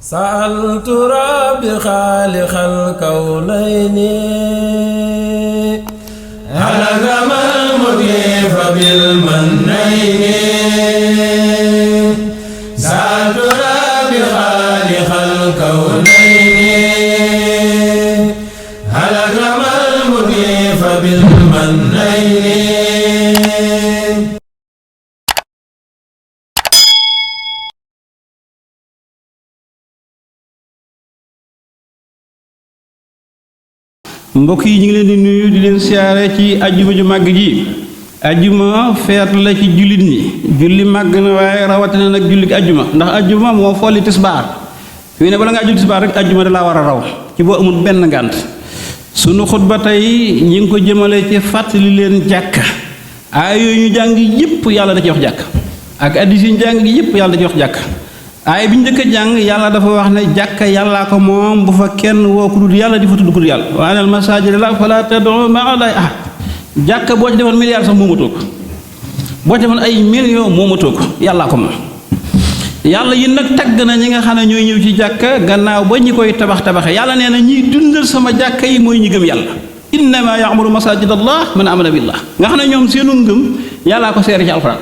سألت ربي خالق الكونين هلك ما المكيف بالمنين سألت ربي خالق الكونين هلك ما المكيف بالمنين. mbokk yi ñu ngi leen di nuyu di leen siyaare ci ajjuma ju màgg ji. ajjuma feet la ci jullit ñi julli màgg na waaye rawatina nag julli ajjuma ndax ajjuma moo folli tisbaar fii ne bala ngaa julli tisbaar rek ajjuma da laa war a raw ci boo amul benn ngànt. sunu xutba tey ñi ngi ko jëmale ci fàttali leen jàkka aay yooyu ñu jàng yépp yàlla da ci wax jàkk ak addis yi ñu jàng yépp yàlla da ci wax jàkk. aay bi ñu njëkk a jàng yàlla dafa wax ne jàkka yàllaa ko moom bu fa kenn woo ku dul yàlla di fa tudd ku dul yàlla wa anal masaajida lillaahi falaa tad'uu ma'a llaahi ahad. jàkka boo ci defoon milliard sax moomatoo ko boo ci defoon ay millions moomatoo ko yàllaa ko moom. yàlla yi nag tagg na ñi nga xam ne ñooy ñëw ci jàkka gannaaw ba ñi koy tabaxe yàlla nee na ñiy dundal sama jàkka yi mooy ñi gëm yàlla. innamaa ya'muru masaajida llaahi man amana billaah nga xam ne ñoom seenu ngëm yàllaa ko seere ci alxuraan.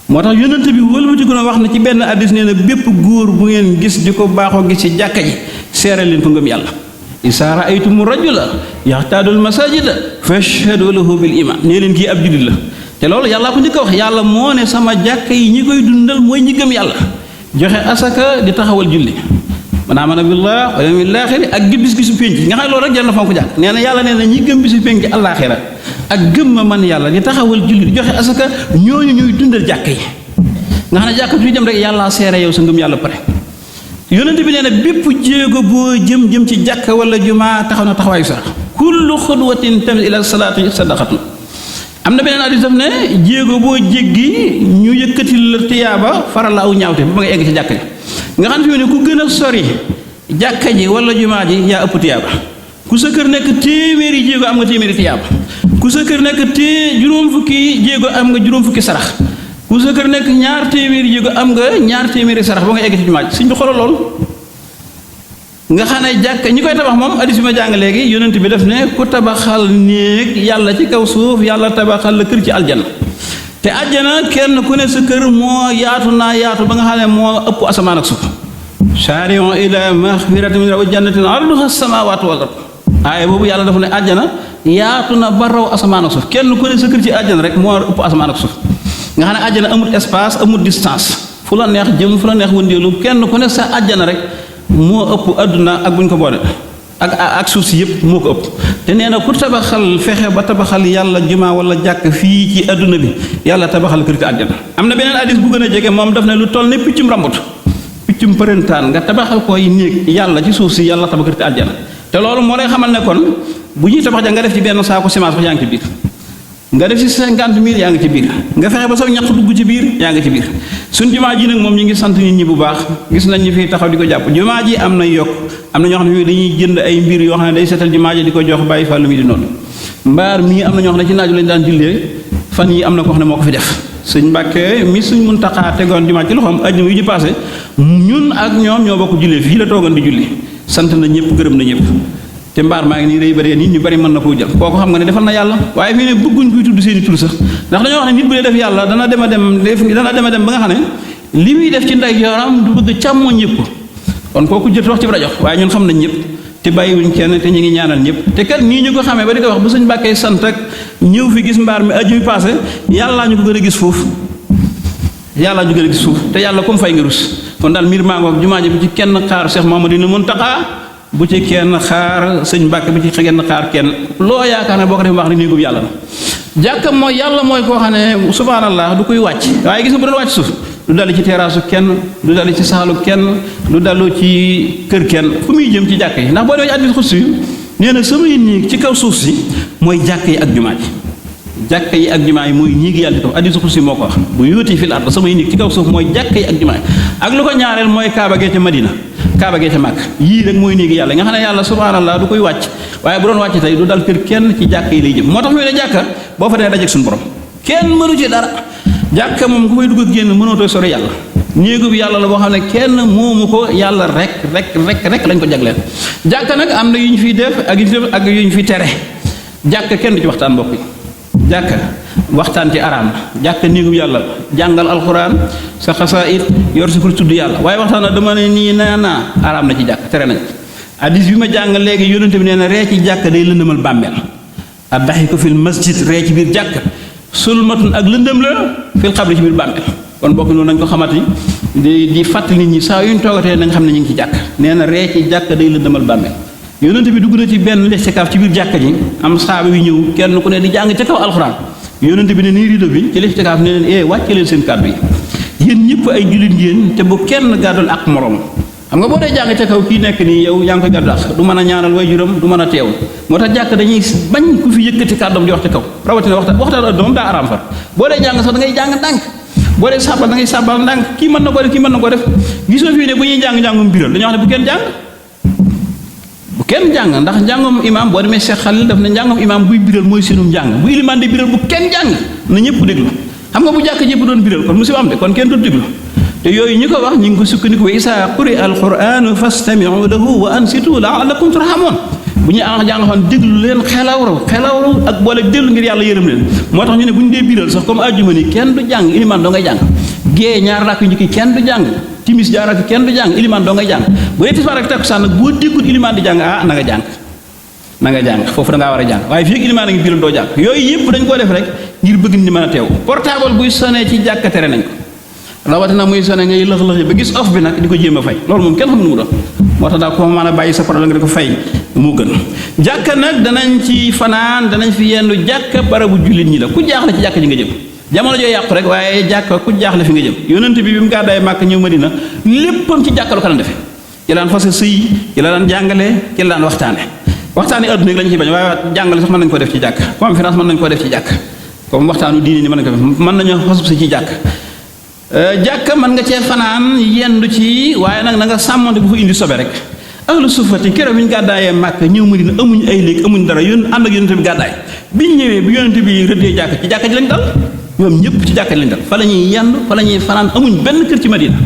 moo tax yonent bi wëlbatiku na wax na ci benn hadiis nee na bépp góor bu ngeen gis di ko baaxoo gis ci jàkka ji seere leen ko ngëm yàlla. izaa ra'aytumu rajula yaxtaadul masaajida fashhadu lahu bil iimaan nee leen kii ab jullit la te loolu yàllaa ko njëkk a wax yàlla moo ne sama jàkka yi ñi koy dundal mooy ñi gëm yàlla joxe asaka di taxawal julli man aamana billaahi wal yawmil aaxiri ak gëm bis gisu pénc nga xam ne loolu rek jar na fonk jàkk nee na yàlla nee na ñi gëm bisu pénc àllaaxira ak gëm ma man yàlla di taxawal julli di joxe asaka ñooñu ñuy dundal jàkka yi nga xam ne jàkka fi dem rek yàlla seere yow sa ngëm yàlla pare. yonent bi nee na bépp jéego boo jëm ci jàkka wala jumaa taxaw na taxawaayu sax kullu xudwatin tamshi ila salaati sadaqatun. am na beneen hadiis daf ne jéego boo jéggi ñu yëkkati la tiyaaba faral la aw ñaawte ba nga egg ci jàkka ji nga xam ne fi mu ne ku gën a sori jàkka ji wala jumaa ji yaa ëpp tiyaaba ku sa kër nekk téeméeri jéego am nga téeméeri tiyaaba ku sa kër nekk juróom fukki jéego am nga juróom fukki sarax ku sa kër nekk ñaar téeméeri jéego am nga ñaar téeméeri sarax ba nga egg ci jumaa ji suñ bi xoolal lool nga xam ne jàkka ñi koy tabax moom hadiis bi ma jàng léegi yonent bi def ne ku tabaxal néeg yàlla ci kaw suuf yàlla tabaxal la kër ci aljana te aljana kenn ku ne sa kër moo yaatu naa yaatu ba nga xam ne moo ëpp asamaan ak suuf saari'u ilaa magfiratin min rabbikum wa jannatin arduhaa as-samaawaatu wal ard aaya boobu yàlla dafa ne aljana yaatu na ba raw asamaan ak suuf kenn ku ne sa kër ci aljana rek moo ëpp asamaan ak suuf nga xam ne aljana amul espace amul distance fu la neex jëm fu la neex wëndeelu kenn ku ne sa aljana rek moo ëpp adduna ak buñ ko boole ak suuf si yëpp moo ko ëpp te nee na ku tabaxal fexe ba tabaxal yàlla jumaa wala jàkk fii ci adduna bi yàlla tabaxal kër ci àjjana. am na beneen hadiis bu gën a jege moom daf ne lu toll ne piccum rambut piccum përëntaan nga tabaxal koy néeg yàlla ci suuf si yàlla tabax kër ci àjjana te loolu moo lay xamal ne kon bu ñuy tabax ja nga def ci benn saako semence ba yaa ngi ci biir nga def ci 50 000 yaa ngi ci biir nga fexe ba sax ñax dugg ci biir yaa ngi ci biir. suñ jumaa ji nag moom ñi ngi sant nit ñi bu baax gis nañ ñi fi taxaw di ko jàpp jumaa ji am na yokk am na ñoo xam ne dañuy jënd ay mbir yoo xam ne day seetal jumaa ji di ko jox bàyyi fàllu mi di noonu mbaar mii am na ñoo xam ne ci naaju lañu daan jullee fan yi am na ko xam ne moo ko fi def sëñ Mbàkke mi suñ Muntaxaa tegoon jumaa ci loxoom ajjuma yu ñu passé ñun ak ñoom ñoo bokk jullee fii la toogoon di julli sant na ñëpp gërëm na ñëpp te mbaar maa ngi nii day bëree nit ñu bari mën na koo jël kooku xam nga ne defal na yàlla waaye fii ne bëgguñ kuy tudd seeni tur sax ndax dañoo wax ne nit bu dee def yàlla dana dem a dem ba nga xam ne li muy def ci ndey yoram du bëgg càmmoñ ñëpp kon kooku jot wax ci rajo waaye ñun xam nañ ñëpp te bàyyiwuñ kenn te ñu ngi ñaanal ñëpp te kat nii ñu ko xamee ba di ko wax bu sëñ Mbàkke sant ak ñëw fi gis mbaar mi aju passé yàllaa ñu ko gën a gis foofu yàllaa ñu gën a gis foofu te yàlla comme fay nga rus kon daal mbir maa ngoog jumaa ji bu ci kenn xaar Cheikh Mouhamadoul Mountakha bu ci kenn xaar sëñ Mbàkke bu ci kenn xaar kenn loo yaakaar ne boo ko def wax ne néegub yàlla la jàkka mooy yàlla mooy koo xam ne subhaanallah du koy wàcc waaye gis nga bu doon wàcc suuf du dalu ci teraasu kenn du dalu ci saalu kenn du dalu ci kër kenn fu muy jëm ci jàkk yi ndax boo demee ci hadiis xudsi yi nee na samay néeg ci kaw suuf si mooy jàkk yi ak jumaa ji jàkk yi ak jumaa yi mooy ñiigi yàlla ci kaw hadiis xudsi moo ko wax bu yuuti fil ard samay néeg ci kaw suuf mooy jàkk yi ak jumaa yi ak lu ko ñaareel mooy kaaba gee ca Madina kaaba gee ca Màkk yii rek mooy néegi yàlla nga xam ne yàlla subhaanallah du koy wàcc waaye bu doon wàcc tey du dal kër kenn ci jàkk yi lay jëm moo tax ñu ne jàkka boo fa dee dajeek suñu borom kenn mënu ci dara jàkka moom ku fay dugg ak génn mënoo tooy sori yàlla néegu bi yàlla la boo xam ne kenn moomu ko yàlla rek lañ ko jagleel. jàkka nag am na yu ñu fiy def ak yu ñu fi tere jàkka kenn du ci waxtaan mbokk yi jàkka waxtaan ci araam jàkka néegu yàlla jàngal alxuraan sa xasaayid yor si ko tudd yàlla waaye waxtaan na dama ne nii naa araam na ci jàkk tere nañ hadis bi ma jàng léegi yonente bi nee na ree ci jàkk day lëndëmal bàmmeel addaxiku fil masjid ree ci biir jàkk sulmatun ak lëndëm la fil xabri ci biir bàmmeel kon bokk noonu nañ ko xamati di fàttali nit ñi saa yu ñu toogatee nañ xam ne ñu ngi ci jàkk nee na ree ci jàkk day lëndëmal bàmmeel yonente bi dugg na ci benn listikaaf ci biir jàkk ji am saaba yu ñëw kenn ku ne di jàng ca kaw alxuraan yonente bi ne nii rido bi ci listikaaf ne leen wàcce leen seen kàddu yi yéen ñëpp ay jullit ngeen te bu kenn gàddul ak moroom xam nga boo dee jàng ca kaw kii nekk nii yow yaa ngi koy gàddu ak du mën a ñaanal waajuram du mën a teew moo tax jàkk dañuy bañ ku fi yëkkati kàddoom di wax ca kaw rawatina waxtaan ak doom daa araam far boo dee jàng sax da ngay jàng ndànk boo dee sàbbal da ngay sàbbal ndànk kii mën na ko def kii mën na ko def gisoo fii ne bu ñuy jàng-njàngum biral dañoo wax ne bu kenn jàng ndax njàngum imaam boo demee Cheikh Khalil daf ne njàngum imaam buy biral mooy seenum njàng bu ilimaan di biral bu kenn jàng na ñëpp déglu xam nga bu jàkk ñëpp doon biral kon musiba am de kon kenn doon déglu te yooyu ñi ko wax ñu ngi ko sukkandiku wa isaa quri'a alquranu fastami'u lahu wa ansitu la'allakum turhamun bu ñu jàngoon déglu leen xelawru ak boole déglu ngir yàlla yërëm leen moo tax ñu ne bu ñu dee biral sax comme àjjuma ni kenn du jàng ilimaan doo ngay jàng gée ñaar rakk yu njëkk kenn du jàng timis ñaar rakk kenn du jàng ilimaan doo ngay jàng bu dee tisbaar ak takkusaan nag boo déggul ilimaan di jàng na nga jàng foofu da ngaa war a jàng waaye fii ilimaan a ngi biral doo jàng yooyu yëpp dañ koo def rek ngir bëgg ni mën a teew portable buy sonné ci jàkka tere nañ ko rawatina muy sonné ngay lëx-lëx ba gis off bi nag di ko jéem a fay loolu moom kenn xam nu mu doon moo tax daal ko mën a bàyyi sa problème nga di ko fay moo gën jàkka nag danañ ci fanaan danañ fi yendu jàkka barabu jullit ñi la ku jaaxle ci jàkka ji nga jëm jamono joo yàqu rek waaye jàkka ku jaaxle fi nga jëm yonent bi mu gàddaay Màkka ñëw Madina léppam ci jàkka lu ko daan defe ci la daan fase sëy ci la daan jàngale ci la daan waxtaane adduna lañu ci bañ waaye jàngale sax mën nañu ko def ci jàkk conférence mën nañu ko def ci jàkk comme waxtaanu diine ni mën nañu ko def mën nañu xasub si ci jàkk mën nga cee fanaan yendu ci waaye nag na nga sàmmonte bu fa indi sobe rek ahlu sufati keroog bi ñu gàddaayee Màkka ñëw Madina amuñ ay léegi amuñ dara ànd ak yonente bi gàddaay biñ ñëwee bu yonente bi rëddee jàkk ci jàkka ji lañ dal ñoom ñëpp ci jàkka ji lañ dal fa la ñuy yendu fa la ñuy fanaan amuñ benn kër ci Madina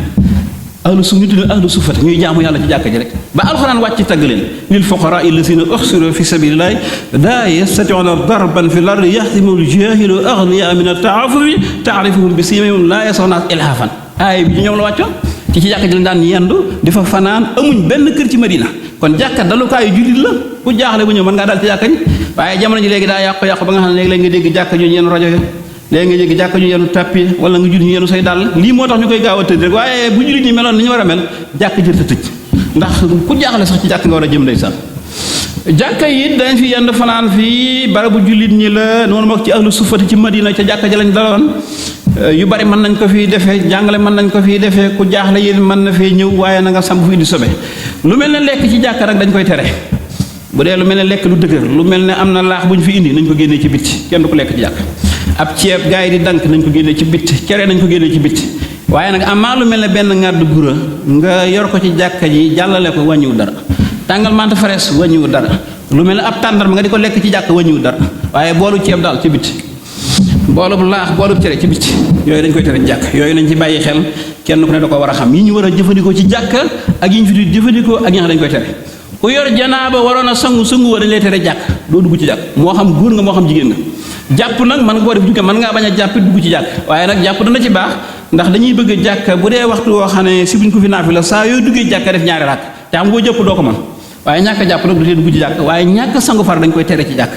ahlu suuf ñu tuddee ahlu sufati ñuy jaamu yàlla ci jàkka ji rek ba alxuraan wàcc tagg leen lil fuqaraa allazina uxsiru fi sabilillahi laa yastati'una darban fi l-ardi yaxsibuhum al-jaahilu aghniyaa min at-ta'affufi ta'rifuhum bi siimaahum laa yas'awna ilhaafan aay bi ñoom la wàccoon ci jàkka ji lañ daan yendu di fa fanaan amuñ benn kër ci Madina kon jàkka dalukaayu jullit la ku jaaxle bu ñëw mën ngaa dal ci jàkka ji waaye jamono ji léegi daa yàqu ba nga xam ne léegi nga dégg jàkka ju yenn rajo léegi nga jéggi jàkka ñu yenu tappi wala nga jullit ñu yenu say dàll lii moo tax ñu koy gaaw a tëj rek waaye bu jullit ñi meloon ni ñu war a mel jàkk jërta tëj ndax ku jaaxle sax ci jàkk nga war a jëm ndeysaan jàkka yi dañ fi yenn fanaan fii barabu jullit ñi la noonu ma ci ahlu sufati ci Madina ca jàkka ja lañ daloon yu bari mën nañ ko fii defee jàngale mën nañ ko fii defee ku jaaxle yéen mën na fee ñëw waaye na nga samp fi indi sobe lu mel ne lekk ci jàkka rek dañ koy tere bu dee lu mel ne lekk lu dëgër lu mel ne am na laax bu ñu fi indi nañ ko génnee ci bitti kenn du ko lekk ci jàkk ab ceeb gaa yi di dank nañ ko génnee ci bitti cere nañ ko génnee ci bitti waaye nag amaa lu mel ne benn ngàdd gura nga yor ko ci jàkka ji jàllale ko wàññiwu dara tàngal mante fraise wàññiwu dara lu mel ne ab tàndarma nga di ko lekk ci jàkk wàññiwu dara waaye boolu ceeb daal ci bitti boolub laax boolub cere ci bitti yooyu dañ koy tere ci jàkk yooyu nañ ci bàyyi xel kenn ku ne da ko war a xam yi ñu war a jëfandikoo ci jàkk ak yi ñu fi jëfandikoo ak ñi dañ koy tere ku yor janaaba waroon a sangu wa dañ lay tere jàkk doo dugg ci jàkk moo xam góor nga moo xam jigéen nga jàpp nag mën nga koo def jugge mën ngaa bañ a jàpp dugg ci jàkk waaye nag jàpp dana ci baax ndax dañuy bëgg jàkk bu dee waxtu woo xam ne si buñ ko fi naafi la saa yoo duggee jàkk def ñaari rakk te xam boo jëpp doo ko mën waaye ñàkk jàpp nag du tee dugg ci jàkk waaye ñàkk sangu far dañ koy tere ci jàkk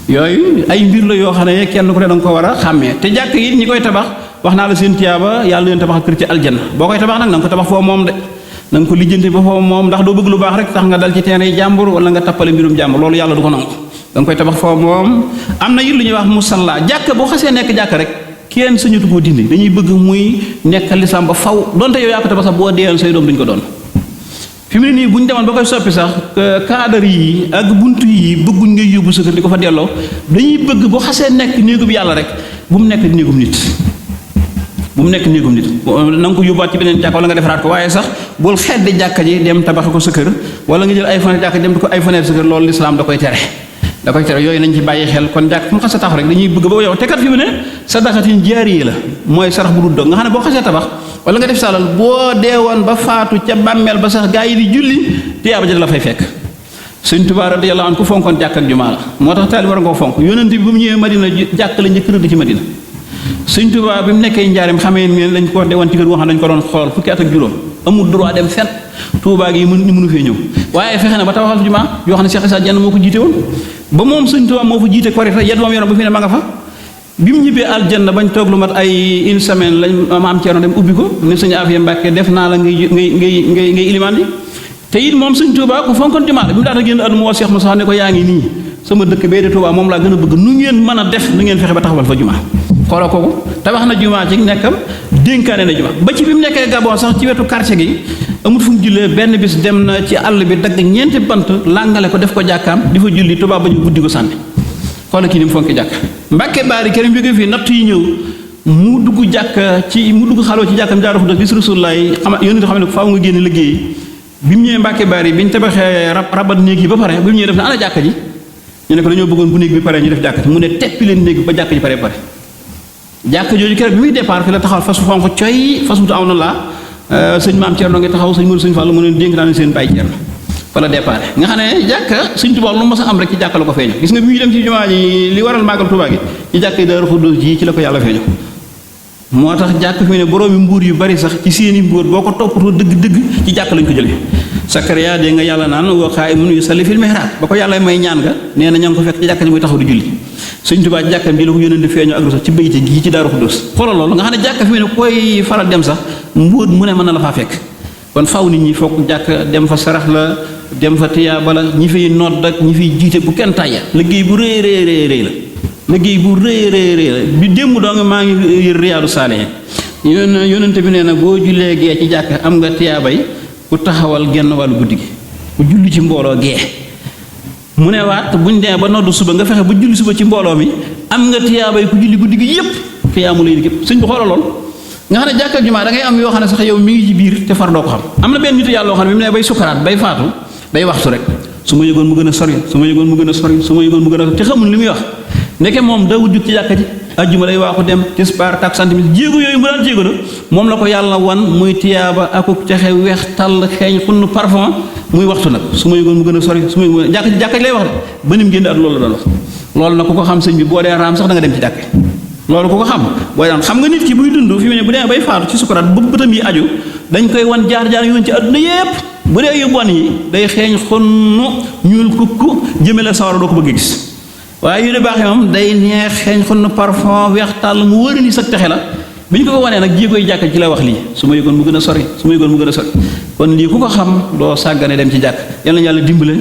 yooyu ay mbir la yoo xam ne kenn ku ne da nga ko war a xàmmee te jàkk yi ñi koy tabax wax naa la seen tiyaaba yàlla leen tabax kër ci aljanna boo koy tabax nag na nga ko tabax foo moom de na nga ko lijjanti ba foo moom ndax doo bëgg lu baax rek tax nga dal ci terrain jàmbur wala nga tappale mbirum jàmbur loolu yàlla du ko nangu da nga koy tabax foo moom am na it lu ñuy wax musalla jàkk boo xasee nekk jàkk rek kenn sañatu koo dindi dañuy bëgg muy nekk lislaam ba faw donte yow yaa ko tabax sax boo deewoon say doom duñ ko doon fi mu ne nii bu ñu demoon ba koy soppi sax cadre yi ak buntu yi bëgguñ ngay yóbbu sa kër di ko fa delloo dañuy bëgg bu xasee nekk néegub yàlla rek bu mu nekk néegum nit bu mu nekk néegum nit na nga ko yóbbuwaat ci beneen jàkk wala nga defaraat ko waaye sax bul xeddi jàkka ji dem tabaxe ko sa kër wala nga jël ay fenêtre jàkka dem di ko ay fenêtre sa kër loolu lislaam da koy tere da koy tere yooyu nañ ci bàyyi xel kon jàkk fu mu xasee taxaw rek dañuy bëgg ba yow te kat fi mu ne sadaqatin jaariya la mooy sarax bu dul dog nga xam ne boo xasee tabax wala nga def salal boo deewoon ba faatu ca bàmmeel ba sax gaa yi di julli tiyaaba ja la fay fekk. Sëñ Tuubaa radiyallaahu anhu ku fonkoon jàkk ak jumaa la moo tax taali war nga ko fonk yonent bi bu mu ñëwee Madina jàkk la njëkk rëdd ci Madina. Sëñ Tuubaa bi mu nekkee njaarim xamee ne lañ ko dewoon ci kër goo xam dañ ko doon xool fukki at ak juróom amul droit dem fenn Tuubaa gi mënu fee ñëw waaye fexe na ba tabaxal jumaa yoo xam ne Cheikh Issa Diène moo ko jiite woon ba moom Sëñ Tuubaa moo fa jiite korite yet moom yoroon ba fi ne ma nga fa bi mu ñibbee aljanna bañ toog lu mat ay une semaine lañ maam Ceerno dem ubbi ko ne Sëñ Afiya Mbàkke def naa la ngay ilimaan bi te it moom Sëñ Tuubaa ku fonkoon jumaa la bi mu daata génn àdduna moo Cheikh Moussa ne ko yaa ngi nii sama dëkk bee de Tuubaa moom laa gën a bëgg nu ngeen mën a def nu ngeen fexe ba taxawal fa jumaa xoolal kooku tabax na jumaa ci nekkam dénkaane na jumaa ba ci bi mu nekkee Gabon sax ci wetu quartier gi amut fu mu jullee benn bis dem na ci àll bi dagg ñeenti bant làngale ko def ko jàkkaam di fa julli tubaab ba ñu buddi ko sànni xoolal kii ni mu fonki jàkk Mbàkke Baari këram jóge fii natt yi ñëw mu dugg xaloo ci jàkkam Daaru Xudoos bis Rasulullaay xam ne faaw nga génn liggéey bi mu ñëwee Mbàkke Baari bi ñu tabaxee rabat néeg yi ba pare bi mu ñëwee def na ana jàkka ji ñu ne ko dañoo bëggoon bu néeg bi pare ñu def jàkka ji mu ne teppi leen néeg bi ba jàkka ji pare jàkk jooju keroog bi muy départ fi la taxawal fas xonq coy fas wutu aw na laa sëñ maam Thierno ngi taxaw sëñ Modou sëñ Fall mu ne dénk naa ne seen bàyyi Thierno fa la départ nga xam ne jàkka Sëñ Tuubaa lu mas a am rek ci jàkka la ko feeño gis nga bi muy dem ci jumaa ji li waral màggal Tuubaa gi ci jàkk yi Daaru Xudoos ji ci la ko yàlla feeño moo tax jàkk fi ne boroomi mbuur yu bari sax ci seeni mbuur boo ko toppatoo dëgg-dëgg ci jàkk lañ ko jëlee Sakariya dee nga yàlla naan wa qaa'imun yusalli fil mihrab ba ko yàlla may ñaan nga nee na ña ngi ko fekk ci jàkk ji muy taxaw di julli Sëñ Tuubaa jàkkam ji la ko yónnee feeñoo ak sax ci bayte gii ci Daaru Xudoos xoolal loolu nga xam ne jàkk fi mu ne koy faral dem sax mbóot mu ne mën na la faa fekk kon faw nit ñi foog jàkk dem fa sarax la dem fa tiyaaba la ñi fiy nodd ak ñi fiy jiite bu kenn tàyya liggéey bu rëy la liggéey bu rëy la bi démb doo nga maa ngi Riyaadu Saalihiin yonente bi nee na boo jullee gee ci jàkk am nga tiyaabay ku taxawal genn wàllu guddi gi ku julli ci mbooloo gee mu ne waat buñ demee ba noddu suba nga fexe ba julli suba ci mbooloo mi am nga tiyaabay ku julli guddi gi yépp xiyaamu layl gépp sëñ bi xoolal lool nga xam ne jàkka jumaa da ngay am yoo xam ne sax yow mi ngi ci biir te far doo ko xam am na benn nit yàlla yoo xam ne bi mu ne bay sukaraat bay faatu day waxtu rek su ma yëgoon mu gën a sori su ma yëgoon mu gën a sori su ma yëgoon mu gën a sori te xamul li muy wax ndeke moom dawul jug ci jàkka ji ajjuma day waaxu dem tisbaar tak santimis jéego yooyu mu daan jéego na moom la ko yàlla wan muy tiyaaba akuk texe weex tàll xeeñ xunn parfum muy waxtu nag su ma yëgoon mu gën a sori su ma yëgoon jàkka ji lay wax de ba nim génn at loolu la doon wax loolu nag ku ko xam sëñ bi boo dee raam sax da nga dem ci jàkka loolu ku ko xam boo daan xam nga nit ki buy dund fi mu ne bu dee bay faatu ci sukuraat bu bëtam yi aju dañ koy wan jaar-jaar yoon ci àdduna yépp bu dee yu bon yi day xeeñ xunn ñuul kukku jëme la sawara doo ko bëgg gis waaye yu de baax yi moom day neex xeeñ xunn parfum weex tàll mu wër ni sa texe la bi ñu ko wanee nag jéegoy jàkk ci la wax lii su ma yëgoon mu gën a sori su ma yëgoon mu gën a sori kon lii ku ko xam doo sàggane dem ci jàkk yal na yàlla dimbale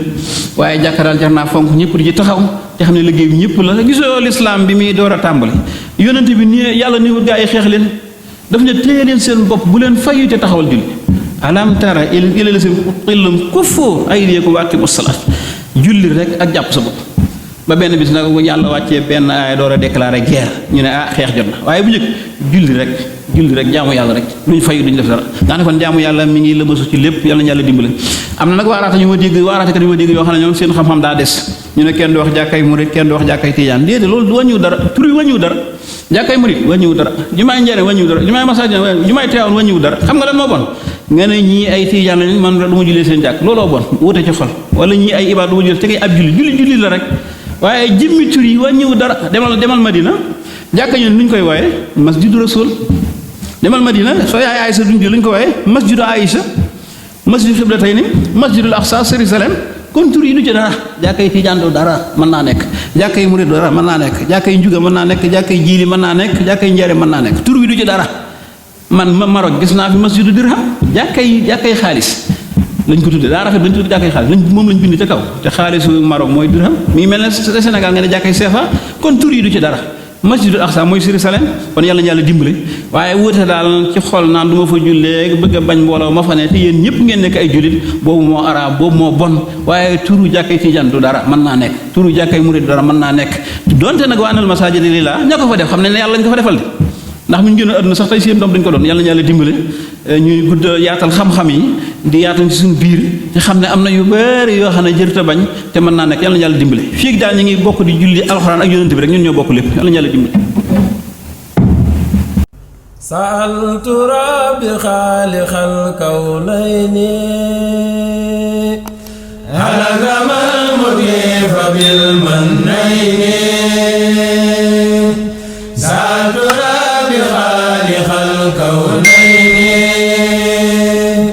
waaye jàkk daal jar naa fonk ñëpp di ci taxaw te xam ne liggéey bi ñëpp la gisoo lislaam bi muy door a tàmbali yonent bi nii yàlla niwul gaa yi xeex leen daf ne téye leen seen bopp bu leen fayu te taxawal julli alam tara ila la seen xillum kuffu aydiyakum wa aqimu salaat julli rek ak jàpp sa bopp ba benn bis nag yàlla wàccee benn aaya door a déclaré guerre ñu ne xeex jot na waaye bu njëkk julli rek jaamu yàlla rek duñ fayu duñ def dara nga ne kon jaamu yàlla mi ngi lëmasu ci lépp yàlla na yàlla dimbale am na nag waaraatekat yu ma dégg yoo xam ne ñoom seen xam-xam daa des ñu ne kenn du wax jàkkay murit kenn du wax jàkkay tijaan déedéet loolu wàññiwu dara tur yi wàññiwu dara jàkkay murit wàññiwu dara jumaay njariñ wàññiwu dara jumaay masaaj jumaay teewal wàññiwu dara xam nga lan moo bon nga ne ñii ay tijaan lañ man du ma jullee seen jàkk looloo bon wute ci xol wala ñii ay ibaad du ma jullee te ngay ab julli la rek waaye jëmmi tur yi wàññiwu dara demal Madina jàkka ñun luñ koy wooye masjidu rasul demal Madina soo yaay Aysa duñ luñ ko wooye masjidu Aïcha masjidu xiblatayni masjidul aqsa Jérusalem kon tur yi du ci dara jàkkay tijaan du dara mën naa nekk jàkkay murid dara mën naa nekk jàkkay njuga mën naa nekk jàkkay jiili mën naa nekk jàkkay njare mën naa nekk tur yi du ci dara man Maroc gis naa fi masjidu dirham jàkkay xaalis lañ ko tuddee daa rafet dañ tudd jàkkay xaalis moom lañ bind ca kaw te xaalisu Maroc mooy dirham mi ngi mel ne Sénégal nga ne jàkkay CFA kon tur yi du ci dara masjidul aqsa mooy Jérusalem kon yàlla na yàlla dimbale waaye wuute daal ci xol naan du ma fa jullee bëgg a bañ mbooloo ma fa ne te yéen ñëpp ngeen nekk ay jullit boobu moo araam boobu moo bon waaye turu jàkkay tijaan du dara mën naa nekk turu jàkkay murid du dara mën naa nekk donte nag wa anal masaajida lillaahi ña ko fa def xam ne ne yàlla lañ ko fa defal de ndax mu ñu gën a àdduna sax tey seen doom dañ ko doon yàlla na yàlla dimbale ñuy gudd yaatal xam-xam yi di yaatal ci suñu biir te xam ne am na yu bari yoo xam ne jërta bañ te mën naa nekk yàlla na yàlla dimbale fii daal ñu ngi bokk di julli alxuraan ak yonent bi rek ñun ñoo bokk lépp yàlla na yàlla dimbale سألت ربي خالق الكونين هل كما المكيف بالمنين سألت ربي خالق الكونين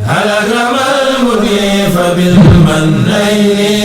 هل كما المكيف بالمنين